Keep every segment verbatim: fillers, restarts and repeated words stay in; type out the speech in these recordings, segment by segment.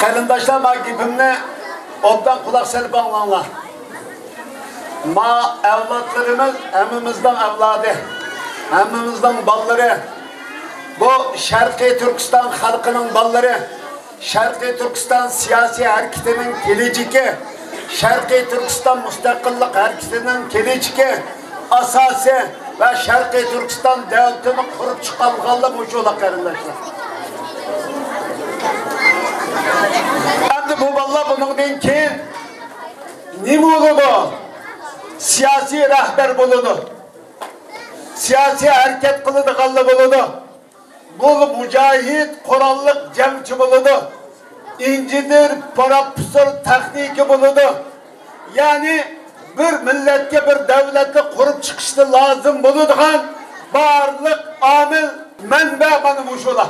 قېرىنداشلار، ما گېپىمنى ئوبدان قۇلاق سېلىپ ئاڭلاڭلار. ما ئەۋلادلىرىمىز ھەممىمىزنىڭ ئەۋلادى، ھەممىمىزنىڭ بالىلىرى. بۇ شەرقىي تۈركىستان خەلقىنىڭ بالىلىرى، شەرقىي تۈركىستان سىياسىي ھەرىكىتىنىڭ كېلىچىكى، شەرقىي تۈركىستان مۇستەقىللىق ھەرىكىتىنىڭ كېلىچىكى، ئاساسى ۋە شەرقىي تۈركىستان دۆلىتىنى قۇرۇپ چىقالىغانلار مۇشۇلار، قېرىنداشلار. ئەمدى بۇ بالىلار بۇنىڭدىن كېيىن نېمە بولىدۇ؟ سىياسىي رەھبەر بولىدۇ. سىياسىي ھەرىكەت قىلىدىغانلار بولىدۇ. بۇ مۇجاھىد قوراللىق جەڭچى بولىدۇ. ئىنژېنېر، پروفېسسور، تېخنىكى بولىدۇ. يەنى بىر مىللەتكە، بىر دۆلەتنى قۇرۇپ چىقىشتا لازىم بولىدىغان بارلىق ئامىل، مەنبە مانا مۇشۇلار.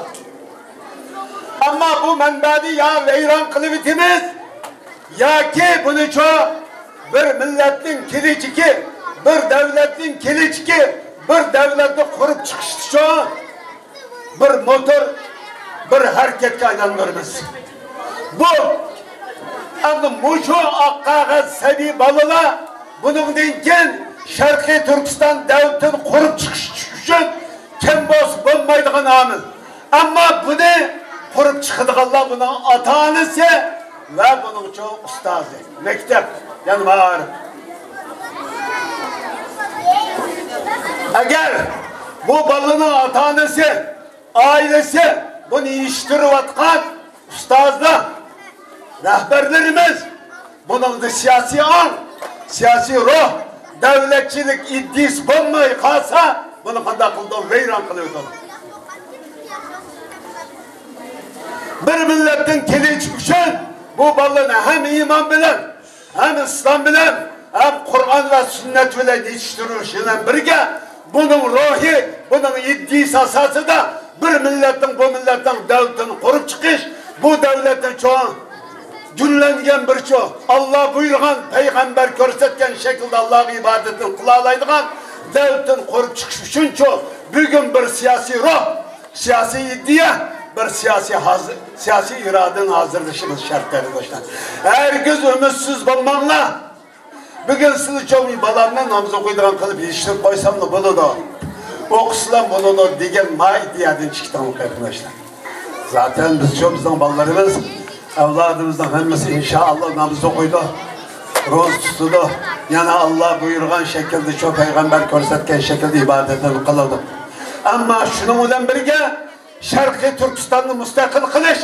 ئەمما بۇ مەنبەنى يا ۋەيران قىلىۋېتىمىز، ياكى بۇنىچۇ بىر مىللەتنىڭ كېلىچىكى، بىر دۆلەتنىڭ كېلىچىكى، بىر دۆلەتنى قۇرۇپ چىقىشىچۇ بىر موتور، بىر ھەرىكەتكە ئايلاندۇرىمىز. بۇ، ئەمدى مۇشۇ ئاق قەغەز سەبىي بالىلار بۇنىڭدىن كېيىن شەرقىي تۈركىستان دۆلىتىنى قۇرۇپ چىقىش ئۈچۈن كەم بولسا بولمايدىغان ئامىل. ئەمما بۇنى قۇرۇپ چىقىدىغانلار بۇنىڭ ئاتا-ئانىسى ۋە بۇنىڭچۇ ئۇستازى، مەكتەپ، يەنى مائارىپ. ئەگەر بۇ بالىنىڭ ئاتا-ئانىسى، ئائىلىسى، بۇنى يېتىشتۈرۈۋاتقان ئۇستازلار، رەھبەرلىرىمىز بۇنىڭدا سىياسىي ئاڭ، سىياسىي روھ، دۆلەتچىلىك ئىدىيىسى بولماي قالسا، بۇنى قانداق قىلىدۇ؟ ۋەيران قىلىۋېتىدۇ. بىر مىللەتنىڭ كېلىچىكى ئۈچۈن بۇ بالىلارنى ھەم ئىمان بىلەن، ھەم ئىسلام بىلەن، ھەم قۇرئان ۋە سۈننەت بىلەن يېتىشتۈرۈش بىلەن بىرگە، بۇنىڭ روھى، بۇنىڭ ئىدىيىسى ئاساسىدا بىر مىللەتنىڭ، بۇ مىللەتنىڭ دۆلىتىنى قۇرۇپ چىقىش، بۇ دۆلەتنى چوڭ گۈللەنگەن بىرچۇ، ئاللا بۇيرۇغان، پەيغەمبەر كۆرسەتكەن شەكىلدە ئاللاغا ئىبادەتنى قىلالايدىغان دۆلىتىنى قۇرۇپ چىقىش ئۈچۈنچۇ، بۈگۈن بىر سىياسىي روھ، سىياسىي ئىدىيە، بىر سىياسىي ھازىر، سىياسىي ئىرادىنى ھازىرلىشىمىز شەرت، قېرىنداشلار. ھەرگىز ئۈمىدسىز بولماڭلار. بۈگۈن سىلى چوڭ بالامنى ناماز ئوقۇيدىغان قىلىپ يېتىشتۈرۈپ قويساملا بولىدۇ، ئوقۇسىلا بولىدۇ دېگەن ما ئىدىيەدىن چىقتىڭلار، قېرىنداشلار. زاتەن بىزچۇ، بىزنىڭ بالىلىرىمىز، ئەۋلادىمىزنىڭ ھەممىسى ئىنشائاللا ناماز ئوقۇيدۇ، روزا تۇتىدۇ، يەنە ئاللا بۇيرۇغان شەكىلدىچۇ، پەيغەمبەر كۆرسەتكەن شەكىلدە ئىبادەتلەرنى قىلىدۇ. ئەمما شۇنىڭ بىلەن بىرگە، شەرقىي تۈركىستاننى مۇستەقىل قىلىش،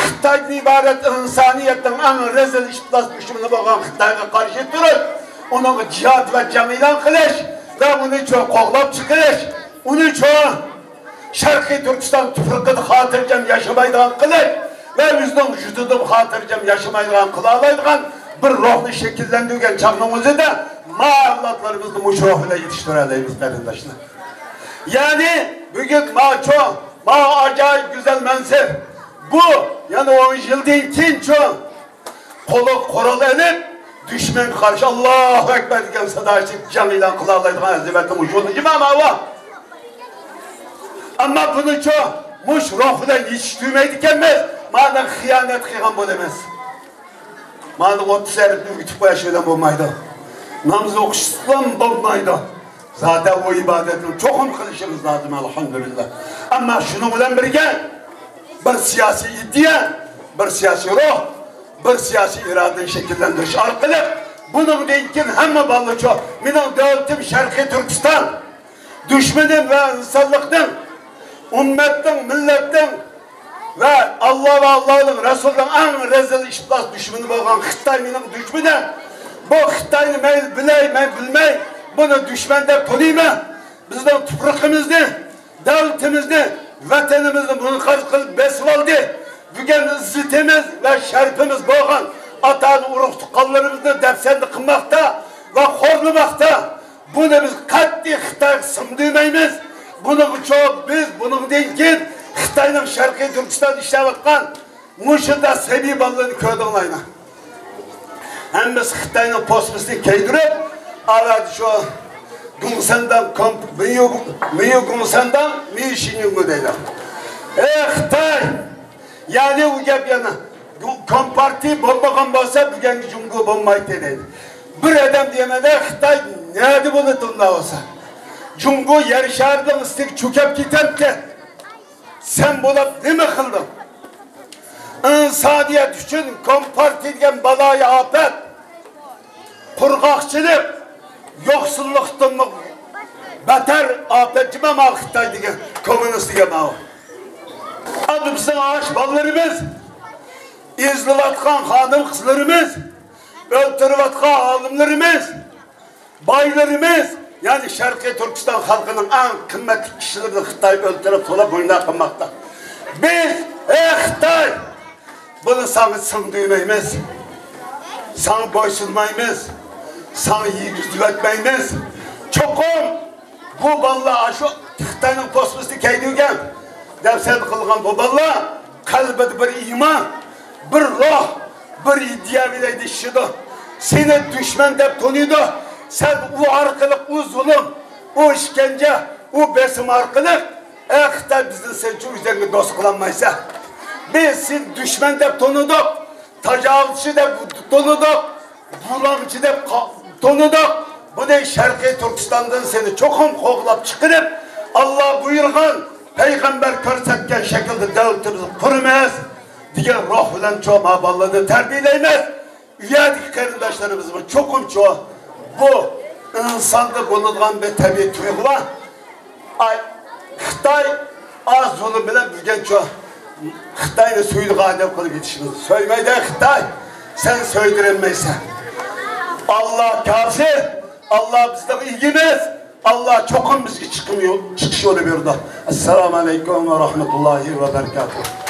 خىتايدىن ئىبارەت ئىنسانىيەتنىڭ ئەڭ رەزىل ئىپلاس دۈشمىنى بولغان خىتايغا قارشى تۇرۇش، ئۇنىڭغا جىھاد ۋە جەڭ ئېلان قىلىش ۋە ئۇنى چوڭ قوغلاپ چىقىرىش، ئۇنى چوڭ شەرقىي تۈركىستان تۇپرىقىدا خاتىرجەم ياشىمايدىغان قىلىش ۋە ئۆزىنىڭ ۋۇجۇدىدا خاتىرجەم ياشىمايدىغان قىلالايدىغان بىر روھنى شەكىللەندۈرگەن چاغنىڭ ئۆزىدە ما ئەۋلادلىرىمىزنى مۇشۇ روھ بىلەن يېتىشتۈرەلەيمىز، قېرىنداشلار. يەنى بۈگۈن ما چوڭ، ما ئاجايىپ گۈزەل مەنزىرە. بۇ يەنە ئون يىلدىن كېيىنچۇ، قولىغا قورال ئېلىپ، دۈشمەنگە قارشى «ئاللاھۇ ئەكبەر» دېگەن سادا ئېچىپ جەڭ ئېلان قىلالايدىغان ھەزىمەتنىڭ مۇشۇ نېمە ماۋۇ؟ ئەمما بۇنىچۇ، مۇشۇ روھ بىلەن يېتىشتۈرمەيدىكەنمىز، مانا خىيانەت قىلغان بولىمىز. مانا ئوتتۇز ھەرپنى ئۆگىتىپ قويۇش بىلەن بولمايدۇ. ناماز ئوقۇشلا بولمايدۇ. زادى ئۇ ئىبادەتنى چوقۇم قىلىشىمىز لازىم، ئەلھەمدۇلىللا. ئەمما شۇنىڭ بىلەن بىرگە، بىر سىياسىي ئىدىيە، بىر سىياسىي روھ، بىر سىياسىي ئىرادىنى شەكىللەندۈرۈش ئارقىلىق، بۇنىڭدىن كېيىن ھەممە بالىلارچۇ، مېنىڭ دۆلىتىم شەرقىي تۈركىستان، دۈشمىنىم ۋە ئىنسانلىقنىڭ، ئۈممەتنىڭ، مىللەتنىڭ ۋە ئاللا ۋە ئاللانىڭ رەسۇلىنىڭ ئەڭ رەزىل ئىپلاس دۈشمىنى بولغان خىتاي مېنىڭ دۈشمىنىم. بۇ خىتاينى مەيلى بىلەي، مەيلى بىلمەي، بۇنى دۈشمەن دەپ تونۇيمەن. بىزنىڭ تۇپرىقىمىزنى، دۆلىتىمىزنى، ۋەتىنىمىزنى مۇنقەرز قىلىپ بېسىۋالدى. بۈگۈن ئىززىتىمىز ۋە شەرىپىمىز بولغان ئاتا-ئانا، ئۇرۇق-تۇغقانلىرىمىزنى دەپسەندە قىلماقتا ۋە خورلىماقتا. بۇنى بىز قەتئىي خىتايغا سىڭدۈرمەيمىز. بۇنىڭچۇ بىز بۇنىڭدىن كېيىن خىتاينىڭ شەرقىي تۈركىستاندا ئىشلەۋاتقان مۇشۇنداق سەبىي بالىلىرىنى كۆردۈڭلارمۇ؟ ھەممىسى خىتاينىڭ پوسمىسىنى كىيدۈرۈپ، ئاۋەدە شۇ گۇڭسەنداڭ كومپ-، مىيۇ، مىيۇ گۇڭسەنداڭ، مىيۇ شىنيۇڭگۇ دەيدۇ. ئەي خىتاي! يەنى ئۇ گەپ يەنە. كومپارتىيە بولمىغان بولسا، بۈگۈنكى جۇڭگو بولمايتتى دەيدۇ. بىر ئادەم دېيەمەن، خىتاي نەدە بولىدۇ ئۇنداق بولسا؟ جۇڭگو يەر شارىنىڭ ئۈستىگە چۆكۈپ كېتەمتى. سەن بولۇپ نېمە قىلدىڭ؟ ئىنسانىيەت ئۈچۈن كومپارتىيە دېگەن بالايىئاپەت، قۇرغاقچىلىق، يوقسۇللۇقتىنمۇ بەتەر ئاپەت جىما ماۋۇ خىتاي دېگەن، كوممۇنىست دېگەن ماۋۇ. ئەمدى بىزنىڭ ئاش بالىلىرىمىز، ئېزىلىۋاتقان خانىم قىزلىرىمىز، ئۆلتۈرۈۋاتقان ئالىملىرىمىز، بايلىرىمىز، يەنى شەرقىي تۈركىستان خەلقىنىڭ ئەڭ قىممەتلىك كىشىلىرىنى خىتاي ئۆلتۈرۈپ، سولاپ، بوينىغا قىلماقتا. بىز، ئەي خىتاي، بۇنى ساڭا سىڭدۈرمەيمىز، ساڭا بويسۇنمايمىز، ساڭا يېگۈزۈۋەتمەيمىز. چوقۇم بۇ بالىلار ئاشۇ خىتاينىڭ توسمىسىنى كىيدۈرگەن، دەپسەندە قىلغان بۇ بالىلار قەلبىدە بىر ئىمان، بىر روھ، بىر ئىدىيەۋى دېيىشىدۇ. سېنى دۈشمەن دەپ تونۇيدۇ. سەن ئۇ ئارقىلىق، ئۇ زۇلۇم، ئۇ ئىشكەنجە، ئۇ بېسىم ئارقىلىق، ئەي خىتاي، بىزنى سەن شۇ ئۆزۈڭگە دوست قىلالمايسەن. بىز سېنى دۈشمەن دەپ تونۇدۇق، تاجاۋۇزچى دەپ تونۇدۇق، بۇلاڭچى دەپ قا-، تونۇدۇق. بۇنى شەرقىي تۈركىستاندىن سېنى چوقۇم قوغلاپ چىقىرىپ، ئاللا بۇيرۇغان، پەيغەمبەر كۆرسەتكەن شەكىلدە دۆلىتىمىزنى قۇرىمىز دېگەن روھ بىلەن چوڭ بالىلارنى تەربىيەلەيمىز. ئۇ يەردىكى قېرىنداشلىرىمىزمۇ چوقۇمچۇ بۇ ئىنساندا بولىدىغان بىر تەبىئىي تۇيغۇ بار. ئاي، خىتاي ئاز زۇلۇم بىلەن بىزگەچە خىتاينى سۆيىدىغان ئادەم قىلىپ يېتىشىمىز. سۆيمەيدۇ خىتاي، سەن سۆيدۈرەلمەيسەن. ئاللا كافى، ئاللا بىزنىڭ ئىگىمىز، ئاللا چوقۇم بىزگە چىقىم يول، چىقىش يولى بېرىدۇ. ئەسسالامۇ ئەلەيكۇم ۋە رەھمەتۇللاھى ۋە بەرىكاتۇھ.